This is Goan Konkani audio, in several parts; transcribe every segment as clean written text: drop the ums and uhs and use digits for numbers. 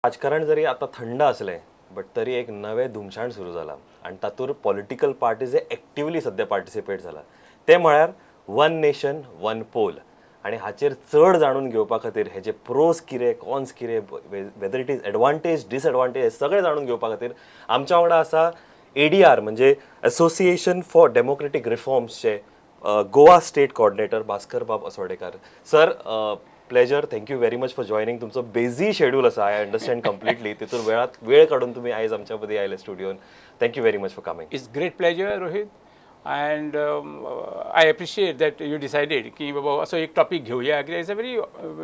राजकारण जरी आता थंड असलें, बट तरी एक नवें धुमशाण सुरू जाला आनी तातूंत पॉलिटिकल पार्टीज एक्टिवली सद्या पार्टिसिपेट जाला, ते म्हळ्यार वन नेशन वन पोल. आनी हाचेर चड जाणून घेवपा खातीर, हेजे प्रोस कितें, कॉन्स कितें, whether it is advantage, disadvantage, हे सगळें जाणून घेवपा खातीर आमच्या वांगडा आसा एडीआर म्हणजे असोसिएशन फॉर डेमोक्रेटीक रिफॉर्म्सचे गोवा स्टेट कॉर्डिनेटर भास्कर बाब Assodekar. Sir, pleasure, thank you very much for joining. तुमचो बिझी शेड्यूल आसा, I understand completely. तितून वेळात वेळ काडून तुम्ही आयज आमच्या मदीं आयले स्टुडियोन. Thank you very much for coming. It's great pleasure, Rohit, and I appreciate that you decided की बाबा असो एक टॉपीक घेवया, कित्याक it's a very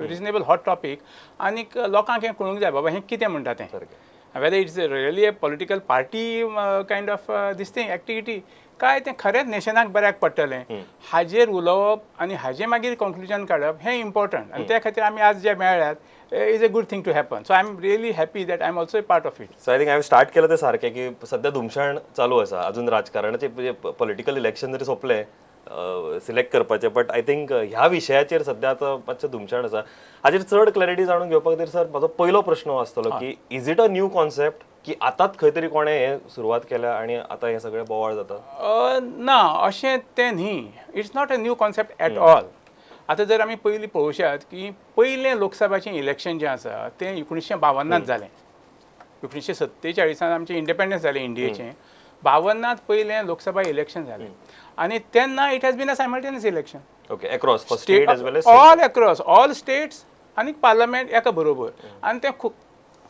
reasonable hot topic आनीक लोकांक हें कळूंक जाय बाबा हें कितें म्हणटा तें, whether it's really a political party kind of this thing activity काय तें खरेंच नेशनाक बऱ्याक पडटलें. हाजेर उलोवप आनी हाजें मागीर कंक्लुजन काडप हें इम्पॉर्टंट आनी त्या खातीर आमी आज जे मेळ्ळ्यात is a good thing to happen, so I am really happy that I am also a part of it. So I think हांवें स्टार्ट केलं तें सारकें की सध्या धुमशाण चालू आसा. अजून राजकारणाचे म्हणजे पॉलिटिकल इलेक्शन जरी सोंपलें सिलेक्ट करपाचें, बट I think ह्या विशयाचेर सध्या आतां मातशें धुमशाण आसा. हाजेर चड क्लॅरिटी जाणून घेवपा खातीर सर, म्हजो पयलो प्रश्न आसतलो की is it a new concept की आतांच खंय तरी कोणें हें सुरवात केल्या आनी आतां हें सगळें बोवाळ जाता? ना, अशें तें न्ही. It's not a new concept at all. आतां जर आमी पयलीं पळोवशात की पयलें लोकसभाचें इलेक्शन जें आसा तें 1952त जालें. 1947 आमचें इंडिपेंडन्स जालें इंडियेचें. 52त पयलें लोकसभा इलेक्शन जालें आनी तेन्ना it has been a simultaneous election. Okay, across for state as well? All across all states आनी पार्लमेंट एका बरोबर. आनी तें खूब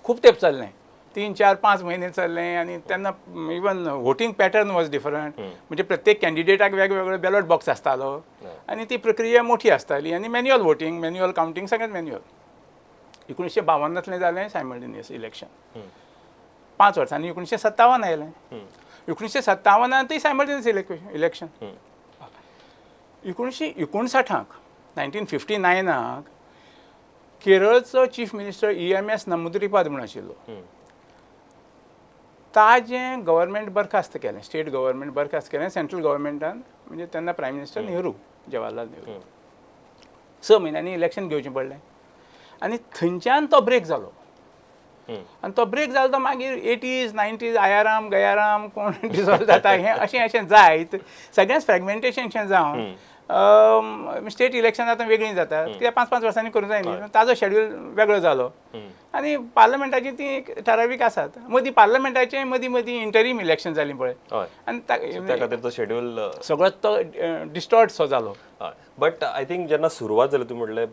खूब तेंप चल्लें, 3, 4, 5 म्हयने चल्लें. आनी तेन्ना even voting pattern was different, म्हणजे प्रत्येक कॅन्डिडेटाक वेगवेगळो बॅलॉट बॉक्स आसतालो आनी ती प्रक्रिया मोठी आसताली आनी मॅन्युअल वोटींग, मॅन्युअल कावंटींग, सगळें मॅन्युअल. 1952तलें जालें सायमल्टेनियस इलेक्शन. 5 वर्सांनी 1957 आयलें. 1957तूय सायमल्टेनियस इलेक्शन. 1959, 1959क केरळचो चीफ मिनिस्टर ईएमएस नंबुद्रीपाद म्हूण आशिल्लो. ताजें गव्हर्मेंट बरखास्त केलें, स्टेट गव्हर्मेंट बरखास्त केलें सेंट्रल गव्हर्मेंटान, म्हणजे तेन्ना प्रायम मिनिस्टर नेहरू, जवाहरलाल नेहरू. 6 म्हयन्यांनी इलेक्शन घेवचें पडलें आनी थंयच्यान तो ब्रेक जालो. आनी तो ब्रेक जालो तो मागीर एटीज, नायन्टीज, आयाराम गयाराम, कोण डिसॉल्व जाता, हें अशें अशें जायत सगळेंच फ्रेगमेंटेशन शें जावन स्टेट इलेक्शन आतां वेगळीं जातात, कित्याक पांच पांच वर्सांनी करूंक जाय न्ही. ताजो शेड्यूल वेगळो जालो आनी पार्लमेंटाची ती एक ठरावीक आसात. मदीं पार्लमेंटाचे मदीं मदीं इंटरीम इलेक्शन जालीं पळय आनी त्या खातीर तो शेड्यूल सगळोच तो डिस्टॉर्ट सो जालो. बट I think जेन्ना सुरवात जाली, तुमी म्हटलें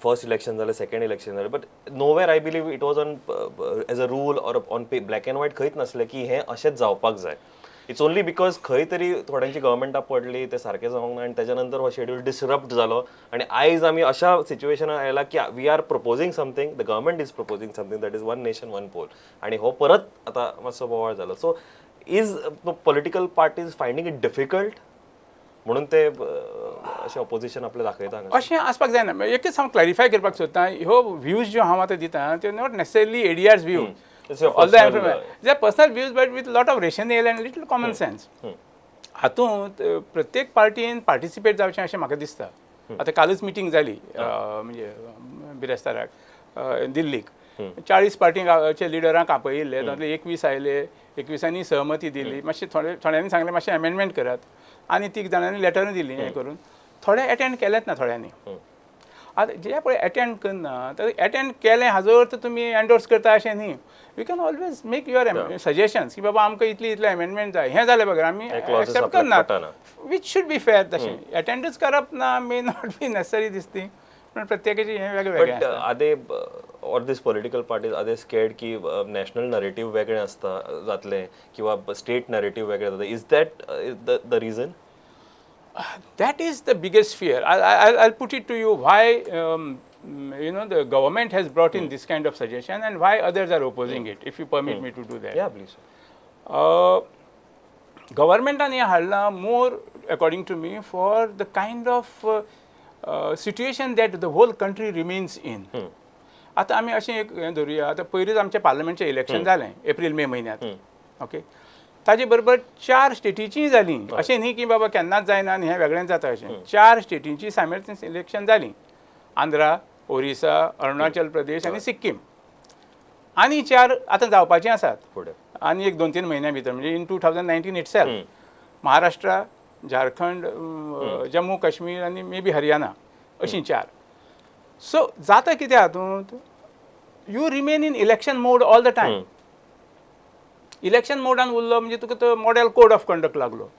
फर्स्ट इलेक्शन जालें, सेकंड इलेक्शन जालें, but nowhere I believe it was on as a rule or on black and white खंयच नासलें की हें अशेंच जावपाक जाय. It's only because खंय तरी थोड्यांची गव्हर्मेंटां पडली, ते सारकें जावंक ना आनी तेच्या नंतर हो शेड्यूल डिसरप्ट जालो आनी आयज आमी अशा सिच्युएशनान आयला की we are proposing something, the government is proposing something, that is one nation one poll, आनी हो परत आतां मातसो बोवाळ जालो. So is political parties finding it difficult म्हणून ते अशें ऑपोजिशन आपलें दाखयता हांगा? अशें आसपाक जायना. एकच हांव क्लॅरिफाय करपाक सोदतां, ह्यो व्ह्यूज ज्यो हांव आतां दिता त्यो not necessarily ADR's view. It's your All the personal, they personal views, but with lot of rationale and little common sense. हातूंत प्रत्येक पार्टीन पार्टिसिपेट जावचें अशें म्हाका दिसता. आतां कालूच मिटींग जाली, म्हणजे बिरेस्ताराक दिल्लीक 40 पार्टींचे लिडरांक आपयिल्ले. तातूंतले 21 आयले. 21 सहमती दिली. मातशें थोडे थोड्यांनी सांगलें मातशें एमेंडमेंट करात आनी तीग जाणांनी लेटरूय दिली. हें करून थोडे एटेंड केलेच ना थोड्यांनी. आतां जे पळय एटेंड करना, तर एटेंड केलें हाजो अर्थ तुमी एन्डोर्स करता अशें न्ही. You can always make your suggestions की बाबा आमकां इतली इतले एमेंडमेंट जाय, हें जालें बगर आमी हे clauses accept आपल्याक करनात. पटना. Which should be fair. तशें एटेंडूच करप ना मे not be necessary दिसती, पूण प्रत्येकाचें हें वेगळें वेगळें बट आसता. Are they or this political parties, are they scared की नॅशनल नरेटीव वेगळें आसता जातलें किंवा स्टेट नरेटीव वेगळें जातलें? Is that the reason? That is the biggest fear. I'll put it to you why the government has brought in this kind of suggestion and why others are opposing it, if you permit me to do that. Yeah, please. गव्हर्मेंटान हें हाडलां more, according to me, for the kind of situation that the whole country remains in. आतां आमी अशें एक हें धरुया, आतां पयरूच आमचें पार्लमेंटचें इलेक्शन जालें एप्रील मे म्हयन्यांत, ओके. ताजे बरोबर चार स्टेटीचीय जालीं. अशें न्ही की बाबा केन्नाच जायना आनी हें वेगळेंच जाता अशें. चार स्टेटींची सायमल्टेनियस इलेक्शन जालीं, आंध्रा, ओरिसा, अरुणाचल प्रदेश आनी सिक्कीम. आनी 4 आतां जावपाचीं आसात फुडें आनी एक 2-3 म्हयन्या भितर, म्हणजे इन 2019 इटसेल्फ महाराष्ट्र, झारखंड, जम्मू काश्मीर आनी मे बी हरियाणा अशीं 4. सो जाता कितें हातूंत, you remain in election mode all the time. Election मोडान उरलो म्हणजे तुका तो मॉडेल कोड ऑफ कंडक्ट लागलो.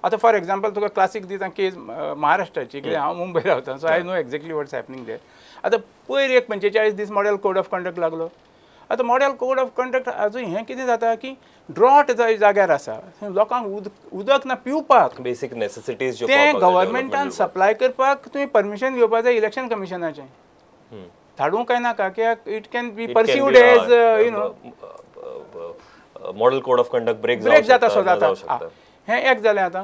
आतां फॉर एग्जाम्पल तुका क्लासीक दिता केस महाराष्ट्राची, कित्याक हांव मुंबय रावता, so I know exactly what's happening there. आतां पयर एक 45 दीस मॉडेल कोड ऑफ कंडक्ट लागलो. आतां मॉडेल कोड ऑफ कंडक्ट अजून हें कितें जाता की ड्रॉट जाग्यार आसा, लोकांक उदक ना पिवपाक, बेसीक नेसेसिटीज तें गव्हर्मेंटान सप्लाय करपाक तुवें परमिशन घेवपाक जाय इलेक्शन कमिशनाचें. धाडूंक काय नाका कित्याक it can be perceived as you know model code of conduct break जाता सो जाता. हें एक जालें. आतां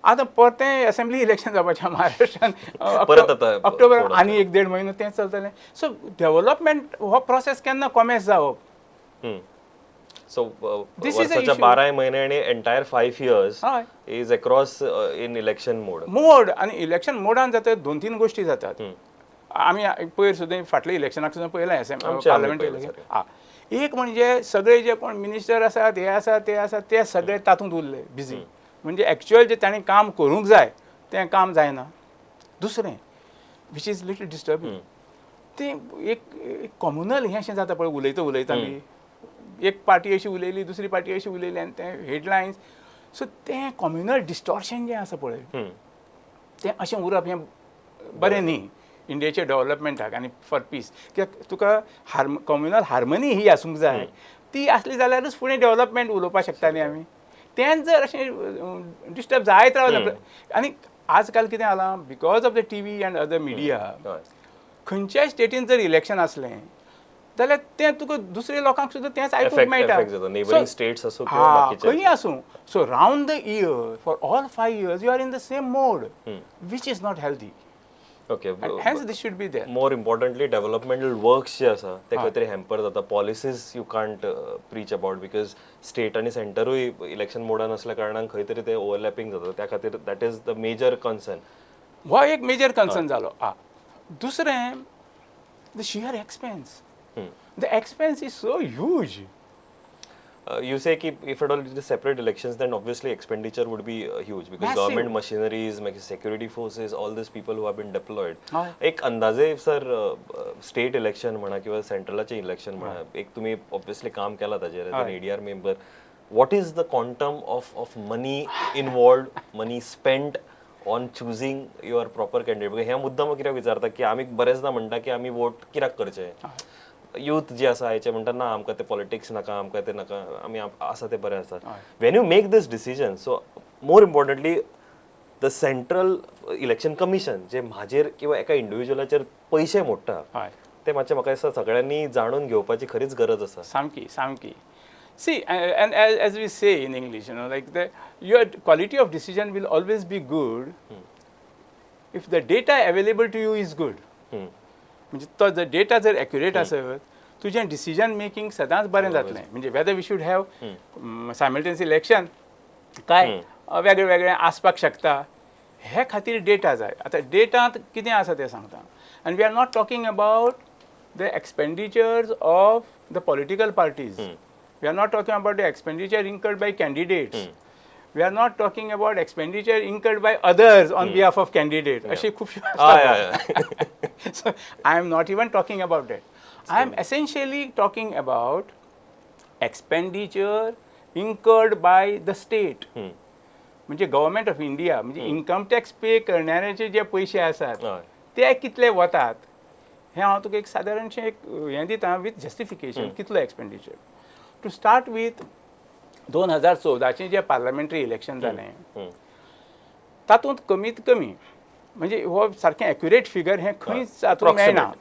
आतां परतें असेंब्ली इलेक्शन जावपाचें महाराष्ट्रान ऑक्टोबर, आनी 1-1.5 म्हयनो तें चलतलें. सो डेव्हलपमेंट हो प्रोसेस केन्ना कॉमेस जावप? सो वर्साच्या 12 म्हयने आनी entire 5 years is across in election mode mode. आनी इलेक्शन मोडान जाता 2-3 गोश्टी जातात. आमी पयर सुद्दां फाटल्या इलेक्शनाक सुद्दां पळयलां पार्लमेंट इलेक्शन. एक म्हणजे सगळे जे कोण मिनिस्टर आसात, हे आसात, ते आसात, ते सगळे तातूंत उरले बिजी, म्हणजे एक्चुअल जे ताणें काम करूंक जाय तें काम जायना. दुसरें which is little disturbing, तें एक कॉम्युनल हें अशें जाता पळय, उलयता उलयता बी एक पार्टी अशी उलयली, दुसरी पार्टी अशी उलयली आनी तें हेडलायन्स. सो तें कॉम्युनल डिस्टॉर्शन जें आसा पळय तें अशें उरप हें बरें न्ही इंडियेच्या डेव्हलपमेंटाक आनी फॉर पीस. कित्याक तुका कॉम्युनल हार्मनी ही आसूंक जाय, ती आसली जाल्यारूच फुडें डेव्हलपमेंट उलोवपाक शकता न्ही आमी. तेंच जर अशें डिस्टर्ब जायत रावलें, आनी आजकाल कितें जालां because of the TV and other media, खंयच्याय स्टेटीन जर इलेक्शन आसलें जाल्यार तें तुका दुसऱ्या लोकांक सुद्दां तेंच आयकूंक मेळटा, खंय आसूं. So round the year for all 5 years you are in the same mode, which is not healthy. Okay, hence this should be there. More importantly developmental works जे आसा ते खंय तरी हॅम्पर जाता, policies you can't preach about because state आनी सेंटरूय इलेक्शन मोडान आसल्या कारणान खंय तरी ते ओवरलॅपिंग जाता, त्या खातीर that is the major concern. हो एक मेजर कन्सर्न जालो. दुसरें the sheer expense, the expense is so huge. You say ki if at all it is separate elections, then obviously expenditure would be huge because massive. Government machineries, security forces, all these people who have been deployed. एक अंदाजे सर स्टेट इलेक्शन म्हणा किंवा सेंट्रलाचे इलेक्शन म्हणा, एक तुम्ही ऑब्वियसली काम केला ताजेर as an ADR member, what is the quantum of money involved, money spent on choosing your proper candidate? हे मुद्दाम कित्याक विचारता की आमी बरेचदा म्हणटा की आमी वोट कित्याक करचे, यूथ जे आसा हेचे म्हणटा ना आमकां ते पॉलिटिक्स नाका, आमकां ते नाका, आमी आसा ते बरें आसा. When you make this decision, so more importantly the central election commission जे म्हाजेर किंवा एका इंडिव्हिज्युअलाचेर पयशे मोडटा ते मातशें म्हाका दिसता सगळ्यांनी जाणून घेवपाची खरीच गरज आसा. सामकी सामकी. See, and as we say in English, you know, like your quality of decision will always be good if the data available to you is good. म्हणजे तो जर डेटा जर एक्युरेट आसत तुजें डिसिजन मेकिंग सदांच बरें जातलें. म्हणजे whether we should have simultaneous election काय वेगळे वेगळे आसपाक शकता, हे खातीर डेटा जाय. आतां डेटांत कितें आसा तें सांगता. आनी we are not talking about the expenditures of the political parties, we are not talking about the expenditure incurred by candidates, we are not talking about expenditure incurred by others on behalf of candidate. अशी खुबश्यो. So I am not even talking about that. I am essentially talking about expenditure incurred by the state. म्हणजे गव्हर्मेंट ऑफ इंडिया, म्हणजे इन्कम टॅक्स पे करणाऱ्याचे जे पयशे आसात ते कितले वतात हें हांव तुका एक सादारणशें एक हें दिता विथ जस्टिफिकेशन कितलो एक्सपेंडिचर. टू स्टार्ट विथ 2014 जे पार्लमेंटरी इलेक्शन जालें तातूंत कमीत कमी, म्हणजे हो सारकें एक्युरेट फिगर हें खंयच हातूंत मेळना,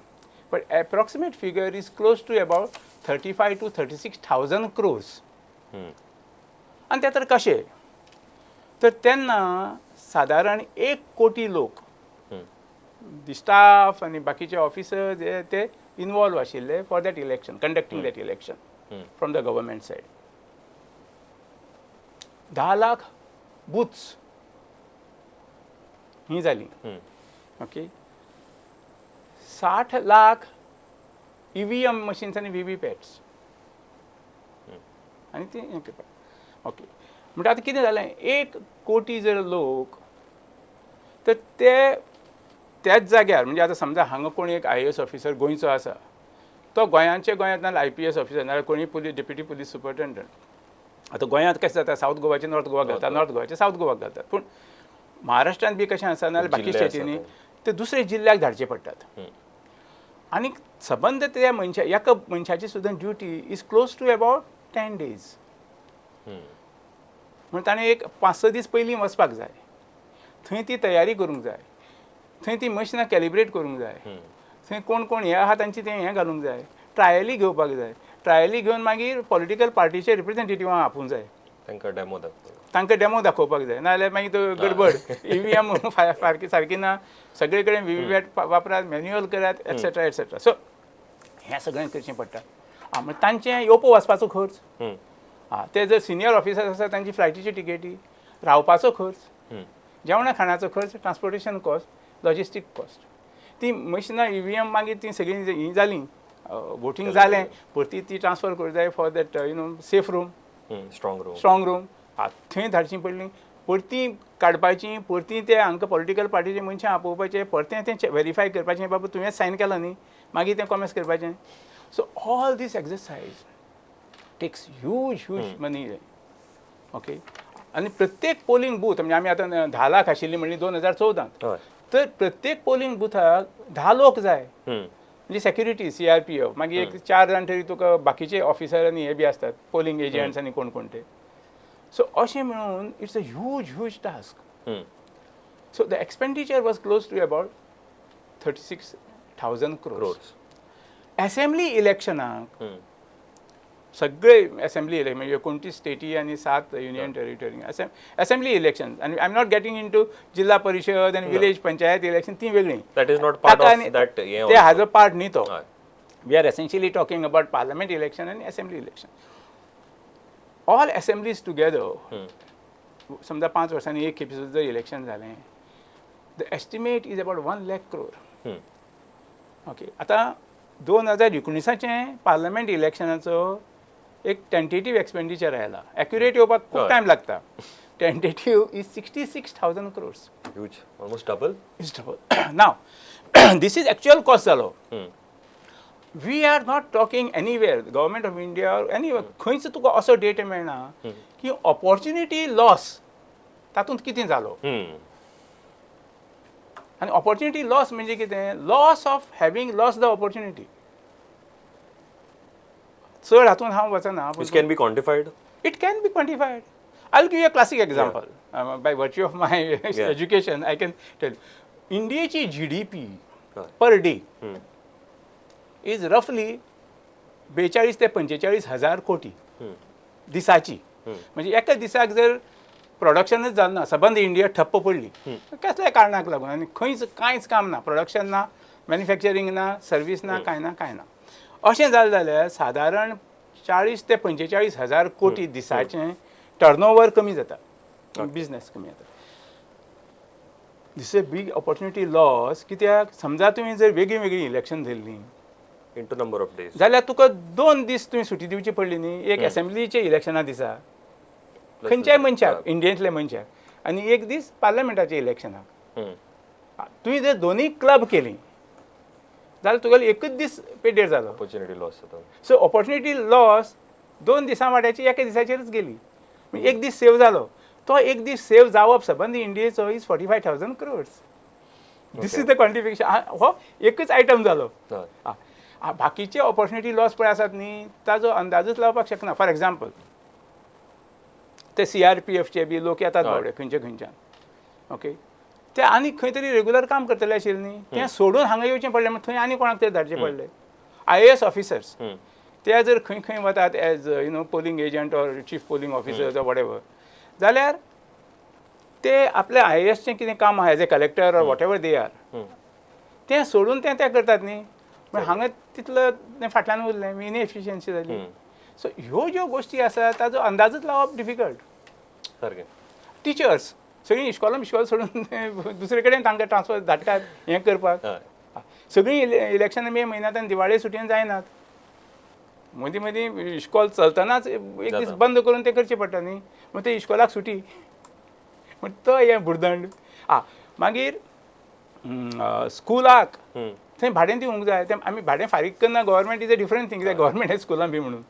but approximate figure is close to about 35 to 36,000 crores. आनी ते तर कशे, तर तेन्ना सादारण 1 कोटी लोक, दी स्टाफ आनी बाकीचे ऑफिसर्स ते इनवॉल्व आशिल्ले for that election, conducting that election from the government side. 10 lakh booths ही जाली. Okay, 60 lakh EVM machines आनी VVPATs. आनी ती हें करपाक. ओके, म्हणटा आतां कितें जालें, 1 कोटी जर लोक तर ते त्याच जाग्यार, म्हणजे आतां समजा हांगा कोण एक IAS officer गोंयचो आसा, तो गोंयांचे गोंयांत नाल्यार IPS officer नाल्यार कोणी पुलीस डेप्युटी पुलीस सुपरिटेंडंट. आतां गोंयांत कशें जाता, सावथ गोवाचे नॉर्थ गोवाक घालतात, नॉर्थ गोवाचे सावथ गोवाक घालतात, पूण महाराष्ट्रांत बी कशें आसा नाल्यार बाकी स्टेटींनी ते दुसरे जिल्ल्याक धाडचे पडटात. आनी सबंद त्या मनशा एका मनशाची सुद्दां duty is close to about 10 days. म्हणून ताणें एक 5-6 दीस पयलीं वचपाक जाय, थंय ती तयारी करूंक जाय, थंय ती मशिनां कॅलिब्रेट करूंक जाय, थंय कोण कोण हे आहा तांची तें हें घालूंक जाय, ट्रायली घेवपाक जाय, ट्रायली घेवन मागीर पॉलिटिकल पार्टीचे रिप्रेझेंटेटिव्हांक आपोवंक जाय, तांकां डेमो दाखोवपाक जाय, नाजाल्यार मागीर तो गडबड EVM सारकी ना, सगळे कडेन VVPAT वापरात, मॅन्युअल करात, एटसेट्रा एटसेट्रा. सो हें सगळें करचें पडटा. आं, मागीर तांचें येवपा वचपाचो खर्च, आं ते जर सिनियर ऑफिसर्स आसा तांची फ्लायटीची टिकेटी, रावपाचो खर्च, जेवणा खाणाचो खर्च, ट्रान्सपोर्टेशन कॉस्ट, लॉजिस्टीक कॉस्ट, ती मशिनां EVM मागीर ती सगळीं हीं जालीं, वोटींग जालें, परती ती ट्रान्सफर करूंक जाय for that you know safe room, strong room, थंय धाडची पडली, परती काडपाची, परती ते हांकां पॉलिटिकल पार्टीचे मनशां आपोवपाचे, परतें तें वेरीफाय करपाचें, बाबा तुवें सायन केला न्ही, मागीर तें कॉमेस करपाचें. So all these exercise takes huge huge money. Okay, आनी प्रत्येक पोलिंग बूथ, म्हणजे आमी आतां 10 लाख आशिल्ली म्हणली 2014, तर प्रत्येक पोलिंग बुथाक 10 लोक जाय, म्हणजे सेक्युरिटी CRPF, मागीर एक 4 जाण तरी तुका बाकीचे ऑफिसर आनी हे बी आसतात, पोलिंग एजंट्स आनी कोण कोण ते. सो अशें म्हणून it's a huge huge task. So the expenditure was close to about 36,000 crores. Assembly इलेक्शनाक सगळे असेंब्ली इलेक्शन म्हणजे 29 स्टेटी आनी 7 युनियन टेरिटरी असेंब्ली इलेक्शन, आनी I am not getting into Zilla Parishad आनी विलेज पंचायत इलेक्शन, ती वेगळी, that is not part of that, ते हाजो पार्ट न्ही तो. We are essentially talking about parliament election आनी assembly election. All assemblies together, समजा 5 वर्सांनी एक खेपे सुद्दां इलेक्शन जालें, the estimate is about 1 lakh crore. Okay, आतां 2019 पार्लमेंट इलेक्शनाचो एक टेंटेटीव एक्सपेंडिचर आयला, एक्युरेट येवपाक खूब टायम लागता. Tentative is 66,000 crores. Huge, almost double. Is double. Now this is actual cost जालो. We are not talking anywhere, government of India or anywhere, खंयच तुका असो डेटा मेळना की ऑपॉर्च्युनिटी लॉस तातूंत कितें जालो. आनी ऑपॉर्च्युनिटी लॉस म्हणजे कितें, loss of having loss the opportunity. चड हातूंत हांव वचना. It can be quantified. It can be quantified. I will give you a classic example. By virtue of my education I can tell. इंडियेची GDP per day is रफली 42 ते 45 हजार कोटी दिसाची. म्हणजे एका दिसाक जर प्रोडक्शनच जालें ना, सबंद इंडिया ठप्प पडली कसल्या कारणाक लागून, आनी खंयच कांयच काम ना, प्रोडक्शन ना, मॅन्युफॅक्चरींग ना, सर्वीस ना, कांय ना कांय ना, अशें जालें जाल्यार सादारण 40 ते 45 हजार कोटी दिसाचें टर्नओवर कमी जाता, बिजनेस कमी जाता. This a big opportunity loss. कित्याक समजा तुवें जर वेगळीं वेगळीं election धरलीं into number of days जाल्यार तुका 2 दीस तुवें सुटी दिवची पडली न्ही, एक असेंब्लीचे इलेक्शना दिसा खंयच्याय मनशाक, इंडियेंतल्या मनशाक, आनी एक दीस पार्लमेंटाच्या इलेक्शनाक. तुवें जर दोनूय क्लब केली जाल्यार तुगेलो एकूच दीस पेड्डेर जालो, ऑपॉर्च्युनिटी लॉस जाता. सो ऑपॉर्च्युनिटी लॉस 2 दिसां वाट्याची एका दिसाचेरच गेली, म्हणजे एक दीस सेव जालो. तो एक दीस सेव जावप सबंद इंडियेचो is 45,000 crores. This is the quantification. हो एकूच आयटम जालो. बाकीचे ऑपॉर्च्युनिटी लॉस पळय आसात न्ही, ताजो अंदाजूच लावपाक शकना. फॉर एग्जाम्पल ते CRPFचे बी लोक येतात बावडे खंयचे खंयच्यान, ओके, ते आनी खंय तरी रेगुलर काम करतले आशिल्ले न्ही, तें सोडून हांगा येवचें पडलें, म्हण थंय आनी कोणाक तरी धाडचें पडलें. IAS officers ते जर खंय खंय वतात as you know polling agent or chief polling officers or whatever, जाल्यार ते आपल्या IASचें कितें काम आहा as a collector or whatever they are, तें सोडून ते तें करतात न्ही, पूण हांगा तितलो तें फाटल्यान उरलें, इनएफिशियन्सी जाली. सो ह्यो ज्यो गोश्टी आसा ताजो अंदाजूच लावप डिफिकल्ट. सारकें. टिचर्स सगळीं इश्कोलां बिश्कोलां सोडून दुसरे कडेन तांकां ट्रान्सफर धाडटात हें करपाक. सगळीं इलेक्शनां मे म्हयन्यांत आनी दिवाळे सुटयेन जायनात. मदीं मदीं इश्कोल चलतनाच एक दीस बंद करून तें करचें पडटा न्ही, मागीर ते इश्कोलाक सुटी, म्हण तो हें भुरदंड. आं मागीर स्कुलाक थंय भाडें दिवंक जाय, तें आमी भाडें फारीक करना, government is a different thing, कित्याक गव्हर्मेंट हे स्कुलान बी म्हणून,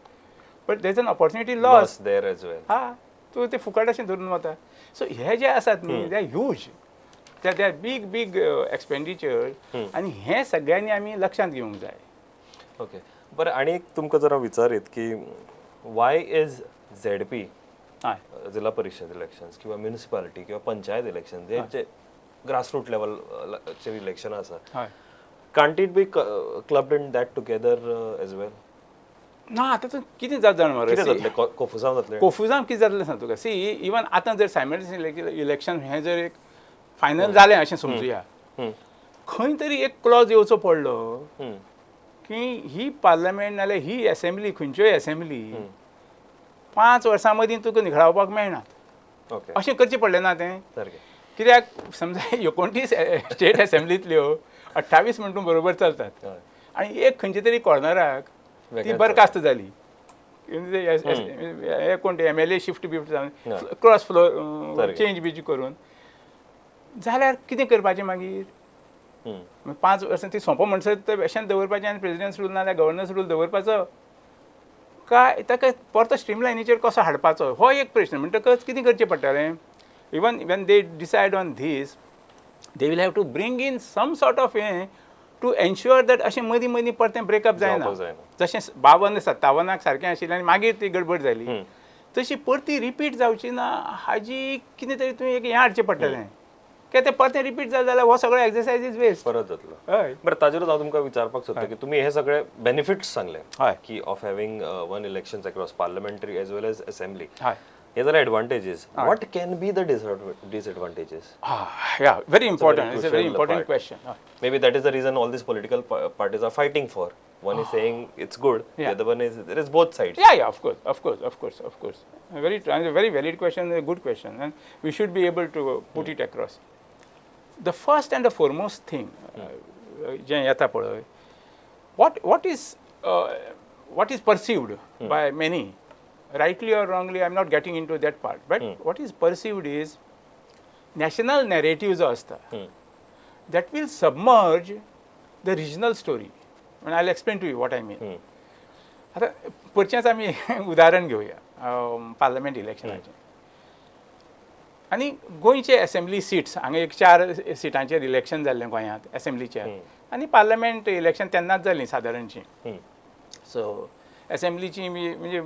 but there is an opportunity loss there as well. हा तूं तें फुकट अशें धरून वता. सो हे जे आसात न्ही ते ह्यूज, ते बीग बीग एक्सपेंडिचर, आनी हें सगळ्यांनी आमी लक्षांत घेवंक जाय. ओके बरें, आनी एक तुमकां जर हांव विचारीत की वाय is ZP जिल्हा परिशद इलेक्शन्स किंवा म्युनिसिपालिटी किंवा पंचायत इलेक्शन हे जे ग्रासरूट लेवलचेर इलेक्शन आसा, can't it be clubbed in that together as well? ना आतां कितें जाता जाण मरे, कोफुजांव जातलें, कोफुजांव कितें जातलें सांग तुका. सी इवन आतां जर सायमल्टेनियस इलेक्शन हें जर एक फायनल जालें अशें समजुया, खंय तरी एक क्लॉज येवचो पडलो की ही पार्लमेंट नाल्यार ही एसेंब्ली, खंयच्योय एसेंब्ली 5 वर्सां मदीं तुका निखळावपाक मेळनात, अशें करचें पडलें ना तें. कित्याक समजा 29 स्टेट एसेंब्लींतल्यो 28 म्हण तूं बरोबर चलतात, आनी एक खंयच्या तरी कॉर्नराक ती बरखास्त जाली, कोण ते एम एल ए शिफ्ट बिफ्ट जावन क्रॉस फ्लोर चेंज बीज करून जाल्यार कितें करपाचें मागीर? 5 वर्सां ती सोंपो म्हणसर ते अशेंच दवरपाचें आनी प्रेजिडेंट्स रूल नाजाल्यार गव्हर्नर्स रूल दवरपाचो काय ताका परतो स्ट्रीम लायनीचेर कसो हाडपाचो, हो एक प्रश्न. म्हणटकच कितें करचें पडटलें, even when they decide on this they will have to bring in some sort of हें टू एन्श्युअर that अशें मदीं मदीं परतें ब्रेकअप जायना, जशें 52 57 सारकें आशिल्लें आनी मागीर ती गडबड जाली, तशी परती रिपीट जावची ना हाजी कितें तरी तुवें एक हें हाडचें पडटलें. कित्याक तें परतें रिपीट जालें जाल्यार हो सगळो एक्सरसायज is waste, परत जातलो. हय बरें, ताजेरूच हांव तुमकां विचारपाक सोदता की तुमी हे सगळे बेनिफिट्स सांगले की of having one elections across parliamentary as well as assembly, हे जाले advantages. What can be the disadvantages? Yeah, very important, it's a very important question. Maybe that is the reason all these political parties are fighting for. One is saying it's good, the other one is there is both sides. Yeah, yeah, of course, of course, of course, of course. A very, very valid question, a good question, and we should be able to put it across. The first and the foremost thing, जें येता पळय, what is perceived by many, rightly or wrongly, I am not getting into that part, but what is perceived is national narrative जो आसता that will submerge the regional story. And I'll explain to you what I mean. आतां परचेंच आमी उदाहरण घेवया पार्लमेंट इलेक्शनाचें. आनी गोंयचे एसेंब्ली सिट्स हांगा एक 4 सिटांचेर इलेक्शन जाल्लें गोंयांत एसेंब्लीचेर, आनी पार्लमेंट इलेक्शन तेन्नाच जालीं सादारणशीं. सो एसेंब्लीची म्हणजे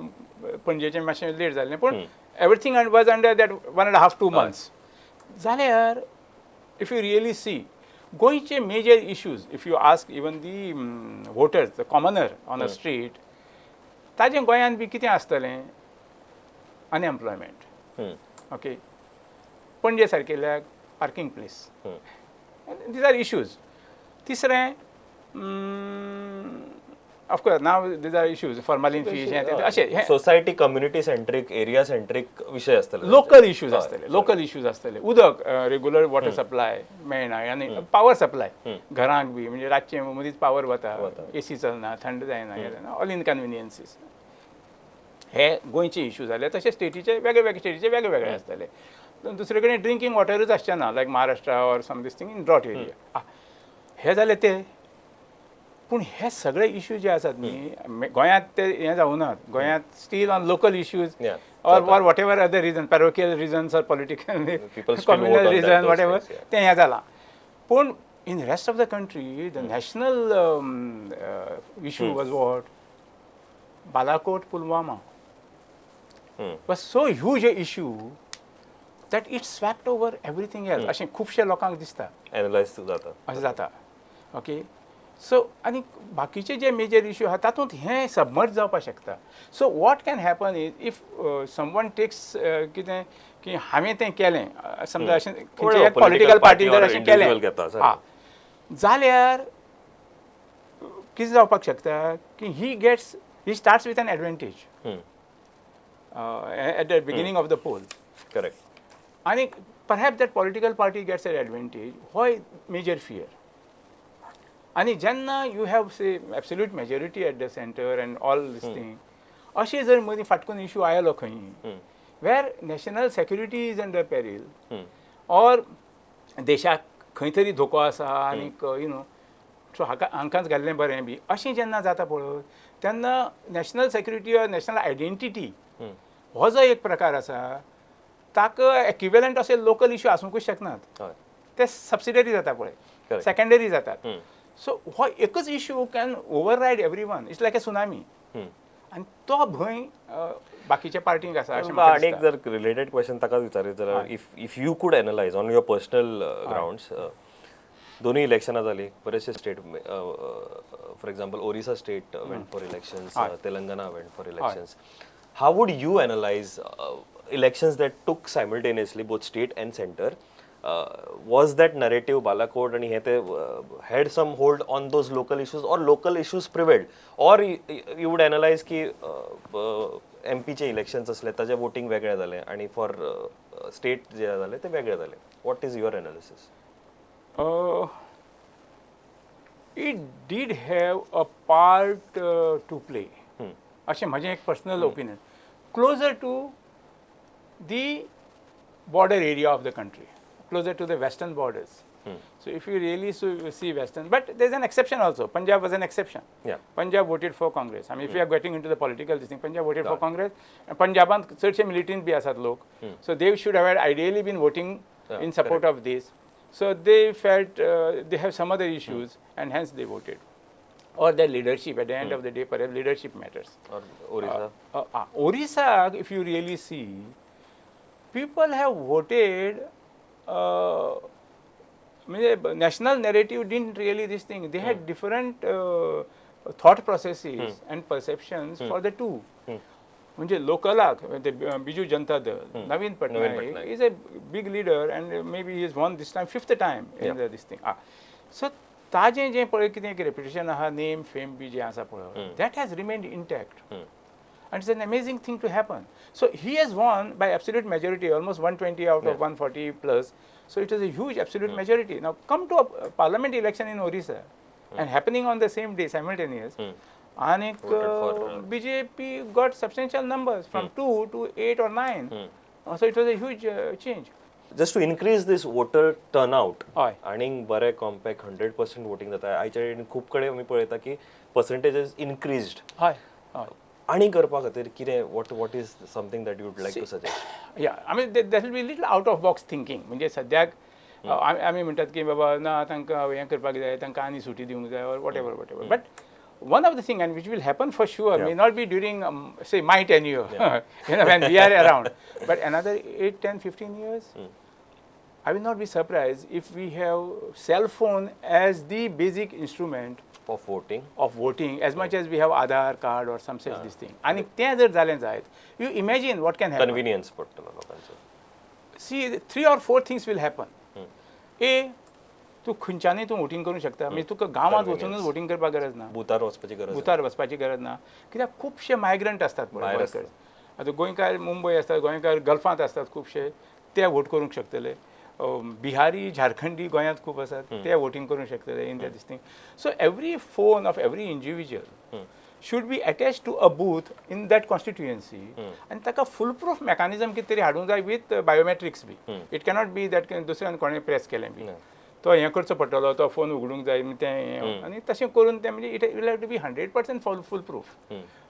पणजेचें मातशें लेट जाल्लें, पूण everything was under that 1.5-2 months. जाल्यार if you really सी गोंयचे major issues, if you ask even the voters, the commoner on a street, ताजें गोंयांत बी कितें आसतलें? अनएम्प्लॉयमेंट, ओके, पणजे सारकेल्याक parking place, these are issues. तिसरें, of course now these are issues, formalin fish, अशें society, community centric, area centric विशय आसतले, लोकल इश्यूज आसतले, लोकल इश्यूज आसतले. उदक, रेगुलर वॉटर सप्लाय मेळना, आनी पावर सप्लाय घरांक बी म्हणजे रातचें मदींच पावर वता, एसी चलना, थंड जायना, हें जायना, ऑल इनकन्विनियन्सीस. हे गोंयचे इश्यू जाले. तशें स्टेटीचे वेगळे वेगळे स्टेटीचे वेगळे वेगळे आसतले. दुसरे कडेन ड्रिंकींग वॉटरूच आसचें ना, like Maharashtra or some this thing in drought area. हे जाले ते. पूण हे सगळे इश्यू जे आसात न्ही गोंयांत ते हें जावनात, गोंयांत still on local issues or whatever other reason, parochial reasons or political communal reason, whatever तें हें जालां. पूण in rest of the country the national issue was what? Balakot, Pulwama was so huge a issue that it swept over everything else, अशें खुबशे लोकांक दिसता, एनालायज जाता, अशें जाता. ओके, सो आनी बाकीचे जे मेजर इश्यू आहा तातूंत हें सबमर्ज जावपाक शकता. So what can happen is if someone takes कितें की हांवें तें केलें, समजा अशें पॉलिटिकल पार्टी जर अशें केलें जाल्यार कितें जावपाक शकता की he gets, he starts with an advantage at the beginning of the poll. Correct. आनी perhaps that political party gets an advantage, हो मेजर फियर. आनी जेन्ना you have say absolute majority at the centre and all this thing, अशें जर मदीं फाटकून इशू आयलो खंय where national security is under peril or देशाक खंय तरी धोको आसा आनीक you know सो हाका हांकांच घाल्लें बरें बी अशें जेन्ना जाता पळय तेन्ना national security or national identity हो जो एक प्रकार आसा ताका एक्विवेलंट अशे लोकल इशू आसूंकूच शकनात, ते सबसिडरी जाता पळय, सेकेंडरी जातात. सो हो एकच issue can override every one, it's like a tsunami. आनी तो भंय बाकीच्या पार्टींक आसा. आनी एक जर रिलेटेड क्वेश्चन ताका विचारीत जाल्यार if you could analyse on your personal grounds, दोनूय इलेक्शनां जालीं बरेचशे state, for example Orissa state went for elections, Telangana went for elections, how would you analyse elections that took simultaneously both state and centre? Was that narrative Balakot and हे had some hold on those local issues or local issues prevailed, or you would analyze की MP चे elections असले ताजे voting वेगळे जाले आणि for state जे जाले ते वेगळे जाले? What is your analysis? It did have a part to play, अशें म्हजें एक personal opinion. Closer to the border area of the country, closer to the western borders. So if you really see western, but there is an exception also. Punjab was an exception. Yeah. Punjab voted for Congress. I mean, if you are getting into the political this thing, Punjab voted for Congress. And Punjaban चडशे militant बी आसात लोक. So they should have ideally been voting in support of this. So they felt they have some other issues and hence they voted. Or their leadership, at the end of the day, perhaps leadership matters. Or Orissa? Orissa, if you really see, people have voted, national narrative didn't really this thing. They had different thought processes and perceptions for the two. म्हणजे लोकलाक Biju Janata Dal, Naveen Patnaik is a big leader and maybe he is won this time, fifth time in this thing. So ताजें जें पळय कितें एक रेप्युटेशन आहा, नेम फेम बी जें आसा पळय, that has remained intact. And it's an amazing thing to happen. So he has won by absolute majority, almost 120 out of 140 plus. So it is a huge absolute majority. Now come to a parliament election in Orissa and happening on the same day, simultaneous. And BJP got substantial numbers from 2 to 8 or 9. So it was a huge change. Just to increase this voter turnout, आनी बरे compact 100% voting जाता. आयच्या डेटीन खूब कडेन आमी पळयता की percentage is increased. हय हय. आनी करपा खातीर कितें, what is something that you would like to suggest? Yeah, I mean that will be little out of box thinking. म्हणजे सद्याक आमी म्हणटात की बाबा ना तांकां हें करपाक जाय, तांकां आनी सुटी दिवंक जाय or whatever whatever. But one of the thing, and which will happen for sure, may not be during say my tenure, you know, when we are around, but another 8, 10, 15 years, I will not be surprised if we have cell phone as the basic instrument of voting, as much as we have Aadhaar card or some such this thing. And तें जर जालें जायत, you imagine what can happen. Convenience पडटलो लोकांचो. See, 3 or 4 things will happen. A, तूं खंयच्यानूय तूं वोटींग करूंक शकता, म्हणजे तुका गांवांत वचूनच वोटींग करपाक गरज ना, बुथार वचपाची गरज, बुथार वचपाची गरज ना, कित्याक खुबशे मायग्रंट आसतात पळय वर्कर्स. आतां गोंयकार मुंबय आसतात, गोंयकार गल्फांत आसतात खुबशे, ते वोट करूंक शकतले. बिहारी झारखंडी गोंयांत खूब आसात, ते वोटींग करूंक शकतले in this thing. So every phone of every individual should be attached to a booth in that constituency आनी ताका फूल प्रूफ मेकॅनिजम कितें तरी हाडूंक जाय with biometrics B. It cannot be that दुसऱ्यान कोणें प्रेस केलें बी, तो हें करचो पडटलो, तो फोन उगडूंक जाय तें, आनी तशें करून तें म्हणजे it will have to be 100% foolproof.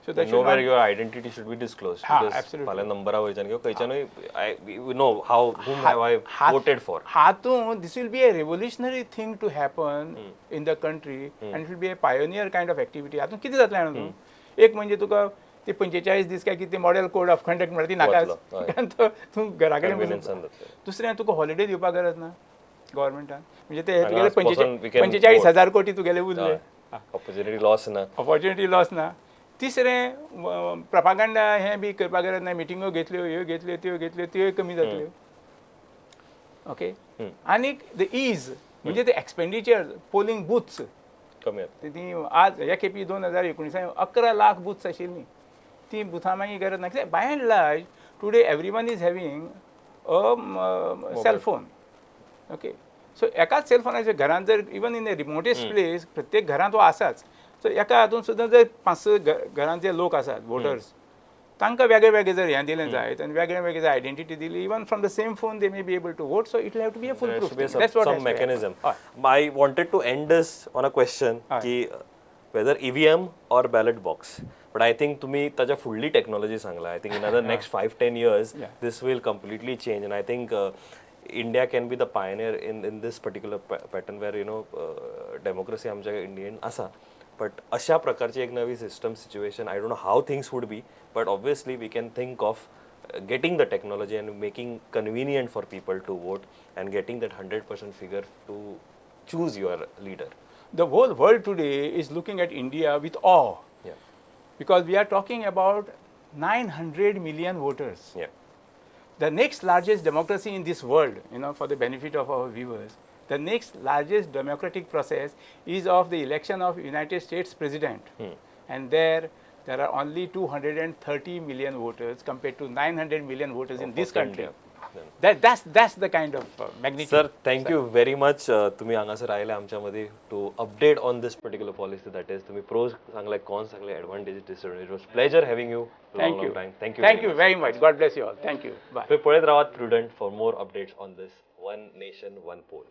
So that nowhere your identity should be disclosed. Ha, absolutely. फाल्यां नंबरा वयच्यान किंवा खंयच्यानूय I know how whom have I voted for. हातूंत this will be a revolutionary thing to happen in the country and it will be a pioneer kind of activity. हातूंत कितें जातलें जाणा तूं, एक म्हणजे तुका ती 45 दीस काय कितें मॉडेल कोड ऑफ कंडक्ट म्हणटा ती नाकाच, कारण तो तूं घरा कडेन बसून. दुसरें तुका हॉलिडे दिवपाक गरज ना गव्हर्मेंटान, म्हणजे ते तुगेले 45,000 कोटी तुगेले उरले, ऑपॉर्च्युनिटी लॉस ना, ऑपॉर्च्युनिटी लॉस ना. तिसरें प्रपागंडा हें बी करपाक गरज ना, मिटिंगो घेतल्यो, ह्यो घेतल्यो, त्यो घेतल्यो, त्योय कमी जातल्यो. ओके, आनीक the is म्हणजे ते एक्सपेंडिचर पोलिंग बूथ्स कमी ती आज ह्या खेपी 2019 11 लाख बूथ्स आशिल्लीं, ती बुथां मागीर गरज ना, कित्याक by and large today every one is having a cell phone. Okay, so एकाच सेलफोनाचेर घरांत जर even in a remotest place, प्रत्येक घरांत हो आसाच. सो एका हातून सुद्दां जर पांच स घरांत जे लोक आसात वोटर्स, तांकां वेगळे वेगळे जर हें दिलें जायत आनी वेगळे वेगळे जर आयडेंटिटी दिली, even from the same phone they may be able to vote. So it have to be a full There proof. should be some mechanism. I wanted to end this on a question की whether EVM or ballot box. But I think तुम्ही ताच्या फुडली टेक्नॉलॉजी सांगला. I think in other next 5-10 years this will completely change, and I think India can be the pioneer in this particular pattern where democracy आमच्या इंडियन आसा, बट अशा प्रकारची एक नवी system situation, I don't know how things would be, but obviously we can think of getting the technology and making convenient for people to vote and getting that 100% figure to choose your leader. The whole world today is looking at India with awe because we are talking about 900 million voters. The next largest democracy in this world, for the benefit of our viewers, the next largest democratic process is of the election of United States President. And there are only 230 million voters compared to 900 million voters in this of country. India. That's the kind of magnitude. Sir, thank you very much. तुम्ही हांगासर आयले आमच्या मदीं to update on this particular policy. That is, तुम्ही प्रोज सांगले, कॉन्स सांगले, advantages, disadvantage. It was pleasure having you. Thank you. Thank you. Thank you very much. God bless you all. Thank you. Bye. पळयत रावात Prudent for more updates on this one nation, one poll.